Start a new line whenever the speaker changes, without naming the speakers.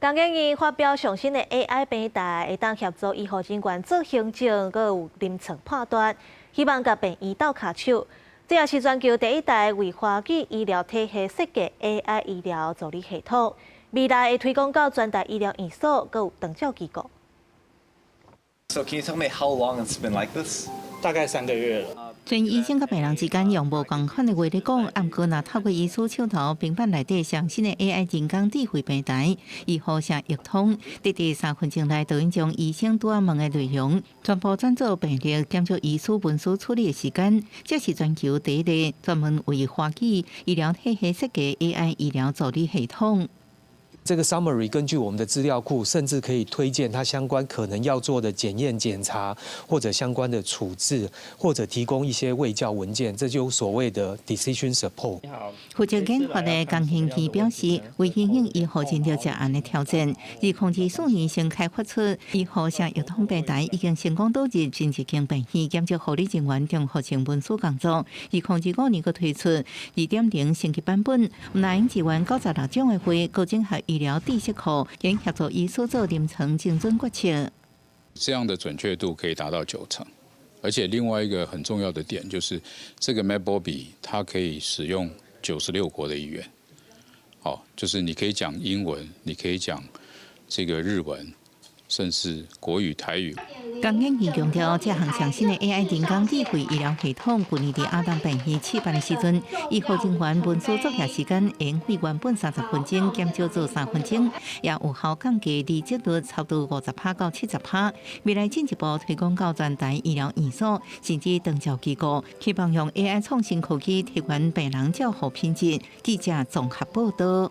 工研院發表上新的 AI 平台，會當協助醫護人員做行政，閣有臨床判斷，希望佮病院鬥跤手。這也是全球第一台為華語醫療體系設計 AI 醫療助理系統，未來會推廣到全台醫療院所，閣有長照機構。
So can you tell me how long it's been like this?
大概3個月了。
雖然醫生佮病人之間用無仝款的話咧講，毋過若透過醫師手頭平板內底上新的 AI 人工智慧平台，醫護聲譯通，短短3分鐘內就能將醫生拄仔問的內容全部轉做病歷，減少醫師文書處理的時間。這是全球第一个專門為華語醫療體系設計 AI 醫療助理系統。
這個 summary 根據我們的資料庫，甚至可以推薦他相關可能要做的檢驗檢查，或者相關的處置，或者提供一些衛教文件，這就所謂的 decision support。
負責研發的江興基表示，為因應醫護人力這案的挑戰，2024年先開發出醫護聲譯通平台，已經成功導入近一間病院，減少護理人員重複性文書工作。2025年閣推出2.0升級版本，毋但支援96種的話，閣整合醫療知識庫，兼協助醫師做臨床精準決策。
這樣的準確度可以達到9成，而且另外一個很重要的點就是，這個 MedBobby 它可以使用96國的語言，好，就是你可以講英文，你可以講這個日文，甚至國語、台語。
工研院強調，這項上新的 AI 人工智慧醫療系統，去年佇亞東病院試辦的時陣，醫護人員文書作業時間會用原本30分鐘減少做3分鐘，也有效降低離職率差不多50趴到70趴。未來進一步推廣到全台醫療院所，甚至長照機構，希望用 AI 創新科技提懸病人照護品質。記者綜合報道。